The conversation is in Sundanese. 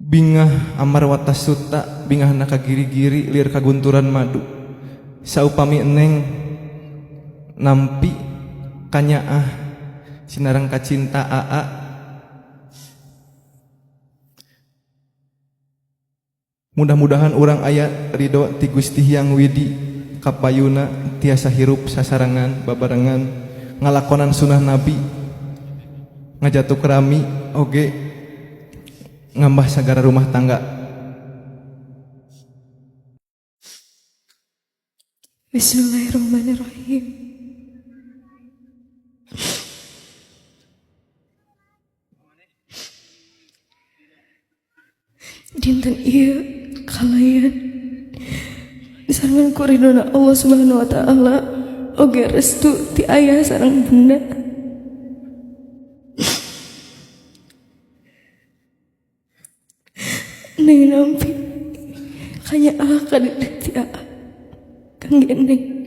Bingah Amarwata Suta, bingahna ka giri-giri lir kagunturan madu. Saupami Eneng nampi kanyaah sinareng kacinta Aa. Mudah-mudahan urang aya ridho ti Gusti Hyang Widi kapayuna tiasa hirup sasarengan babarengan ngalakonan sunah Nabi ngajatuk rami oge ngambah sagara rumah tangga. Bismillahirrahmanirrahim. Dinten ieu kalayan disarengan ku ridona Allah Subhanahu wa taala oge restu ti ayah sareng bunda. Neng nampi kanyaah ka ti aa kangge neng.